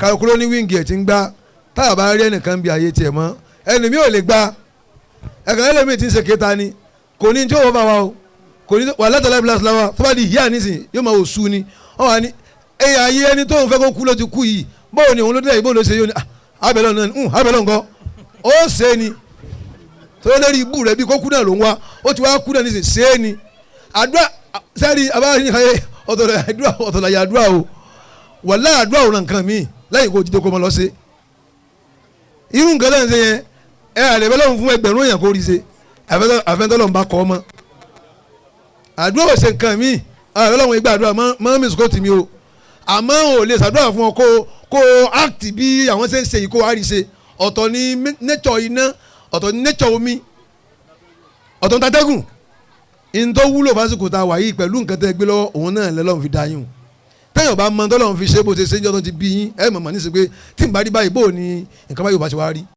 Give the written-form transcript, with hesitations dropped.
Kálukú ló ní wíńgì ẹ̀ ti ń gbá. Táyà bá rí ẹnìkan bí ayé tiẹ̀ mọ́, ẹlòmíì ò lè gbá. Ẹ̀kan ẹlòmíì ti ń ṣe kéta ni, kò ní tí ó wọ́n bá wa o, kò ní wà látàlá ìbílẹ̀ síláwà tó bá di ìyá nísìn yóò máa wò sú ni. Wọ́n wà ní ẹ̀yà ayé ẹni tó ń fẹ́ kó kú ló ti kú yìí, bóun ni òun ló dé yìí, bóun ló ṣe yóò ní abẹ́lẹ̀ náà ní abẹ́lẹ̀ nǹkan ó ṣe é ni. Tó lórí ibú rẹ̀ bí kó kú náà ló ń wá, ó ti wá kú náà nísìn, ṣe é ni. Àdúrà sẹ́ẹ̀rì abáyé ọ̀tọ̀lá àdúrà o, wàlá àdúrà òun nǹkan mi lẹ́yìn kó jíjẹ kó mọ lọ ṣe irú nǹkan lẹ́yìn ṣe yẹn. Ẹ àlẹ́ bẹ́ẹ̀ lọ́hùn fún ẹgbẹ̀rún èèyàn kó rí ṣe, àfẹ́ntọ́lọ́ ń bá kọ́ ọmọ. Àdúrà ò ṣe nǹkan mi, àlẹ́ lọ́hùn igba àdúrà mọ́ mi sùkó tì mí o, àmọ́ ò lè ṣàdúrà fún ọ kó act bí àwọn ṣe ń ṣe yìí kó wá rí ṣe. Ọ̀tọ̀ ni nature iná, ọ̀tọ̀ ni nature omi, ọ̀tọ̀ ní tatẹ́gùn. Ntọ́ wúlò fásitì tá a wà yìí pẹ̀lú nǹkan tẹ́ gbé lọ́wọ́ òun náà lọ́lọ́run fi dá yín o. Tẹ́yìn ọba mọ tọ́lọ́run fi ṣe bó ṣe ṣe ń jọ́ tó ti bí yín, ẹ mọ̀mọ́ níṣẹ́ pé tí n bá rí báyìí, bó ni nǹkan báyìí ò bá ṣe wá rí.